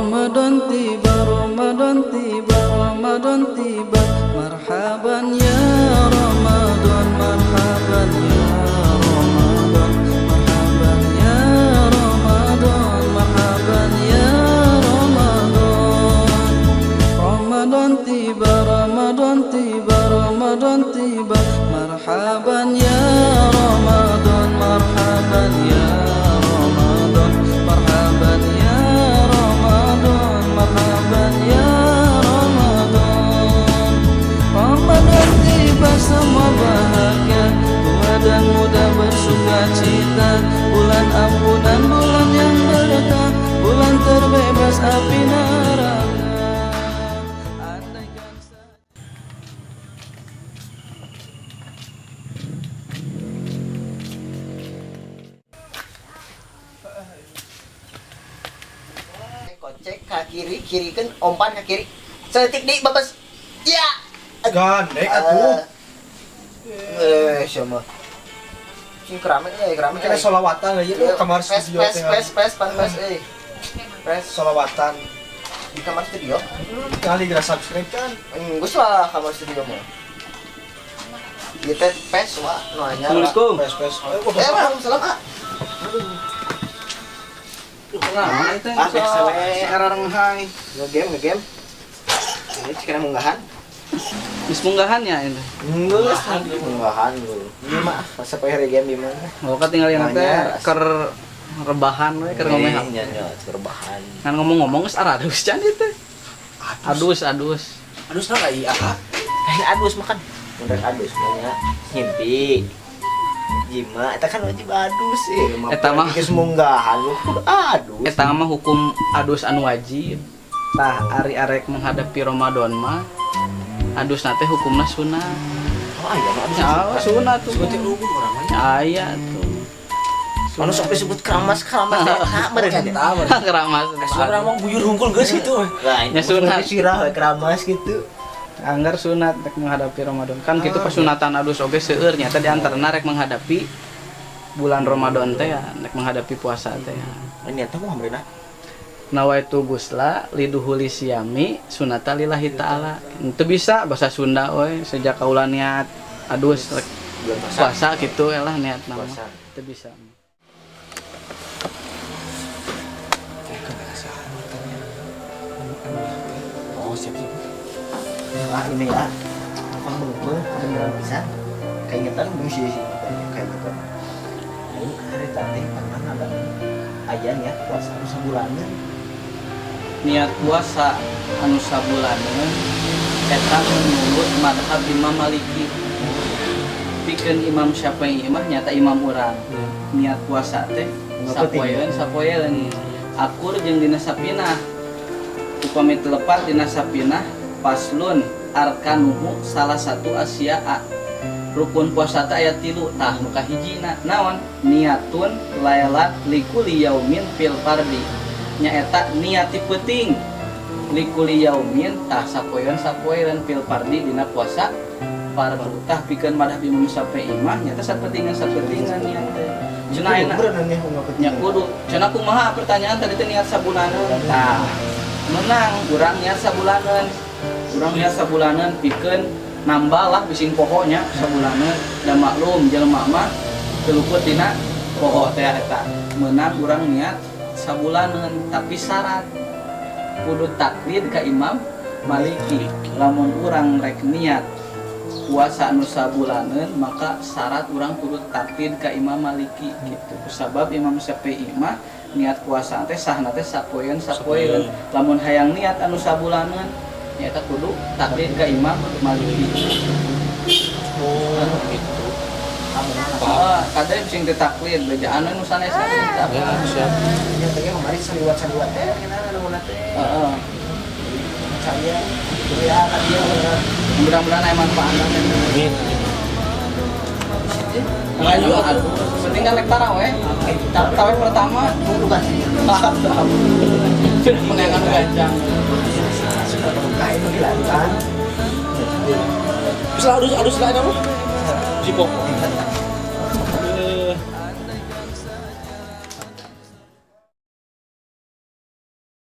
Ramadan tiba, Ramadan tiba, Ramadan tiba. Marhaban ya Ramadan, marhaban ya Ramadan, marhaban ya Ramadan, marhaban ya Ramadan. Ramadan tiba, Ramadan tiba, Ramadan tiba. Marhaban ya Ramadan, marhaban ya Ramadan, marhaban ya Ramadan, marhaban ya Ramadan. Ramadan tiba, semua bahagia, tua dan muda bersuka cita. Bulan ampunan, bulan yang berkah, bulan terbebas api neraka. Andaikan saja. Kocek ke kiri, kiri kan umpan ke kiri. Saeutik di babas. Ya. Gandeng atuh. Eh, siapa? Cing kerame eh, kerame. Kira solawatan aja lu kamar pes, studio pes, teh. Pes, pes, pan pes, eh. Pes Solawatan. Di kamar studio. Kali geura subscribe kan. Geus lah kamar studio mah. Ieu teh pes wa nu anyar. Assalamualaikum. Pes pes. Eh, waalaikumsalam, ah. Nah, itu Ah, biasa we. sekarang hai. Ngegame, ngegame. Ini sekarang munggahan. Geus munggahan ya ini. Geus, munggahan lu. Ieu mah masa poe hari game di mana? Oh, ketinggalan teh Anyar. Keur rebahan we, keur ngomeh. Nya nya, rebahan. Ngan ngomong-ngomong geus aradus can ieu teh. Adus, adus. Aduh, sana iya. Eh, adus makan. Mun rek adus mah nya ngimpi. Jima, eta kan wajib adus eh. Eta mah- Geus munggahan lu kudu adus. Eta mah hukum adus anu wajib. Tah, ari arek menghadapi Ramadan mah adus teh hukumna sunat. Oh, aya mah adus. Ya, sunat tuh. Sebutin lugu urang mah. Aya tuh. Anu sok disebut keramas keramas teh eta meureun nya. Eta mah. Keramas. Urang mah buyur hungkul geus gitu. Lah, Ya, sunat. sirah we keramas gitu. Anggar sunat rek menghadapi Ramadan. Kan gitu pasunatan adus oge seueur nya teh di antarana rek menghadapi bulan Ramadan teh ya, rek menghadapi puasa teh ya. Ini eta mah meureun. Nawaitu gusla liduhuli siyami sunata lillahi ta'ala. Itu bisa bahasa Sunda we sejak kaula niat adus rek Bulan puasa. Puasa gitu ya lah niat nama. Puasa. Itu bisa. Oh, siap siap. Wah, ini ya. Apa bener beneran bisa. Keingetan sih sih keingetan. Ini hari tadi pernah ada aya niat puasa anu sabulaneun. Niat puasa anu sabulaneun eta menurut madhab Imam Maliki. Pikeun Imam Syafi'i mah nyata imam urang. Niat puasa teh Nggak penting. Sapoeun sapoeun. Akur jeung dina sapinah. Upami teu lepat dina sapinah, faslun arkanuhu salah satu asya. Rukun puasa teh aya tilu, tah nu kahijina naon? Niatun lailat likulli yaumin fil fardi, nyaeta niat ti peuting, likulli yaumin, tah sapoeun sapoeun, fil fardi dina puasa fardu. Tah, pikeun madhab Imam Syafi'i mah nyata sapentingan sapentingan niat teh cenah ayeuna. Bener nih nggak Nya kudu cenah. Kumaha pertanyaan tadi teh, niat sabulaneun. Tah, menang urang niat sabulaneun, urang niat sabulaneun pikeun nambah lah, bising pokoknya sabulaneun, dan maklum jelema mah teu luput dina poho teh. Eta menang urang niat sabulaneun, tapi syarat kudu taklid ka Imam Maliki. Lamun urang rek niat puasa anu sabulaneun, maka syarat urang kudu taklid ka Imam Maliki gitu, sabab Imam Syafi'i mah niat puasa teh sahna teh sapoeun sapoeun. Lamun hayang niat anu sabulaneun, nyaeta kudu taklid ka Imam Maliki. Oh, gitu. Oh, kadang sing teu taklid bejaan nu sanes kan. Ya, siap. Ya tadi kemarin saliwat saliwat teh kenapa nu teh. Heeh. Saya gitu ya tadi ya. Mudah-mudahan aya manfaatna teh. Amin. Lanjut, aduh. Penting kan rek taraweh. Taraweh pertama Tunggu kan sih. Sudah mengenang gancang. Sudah berkah itu dilakukan. Bisa adus adus lain apa? Si pokok.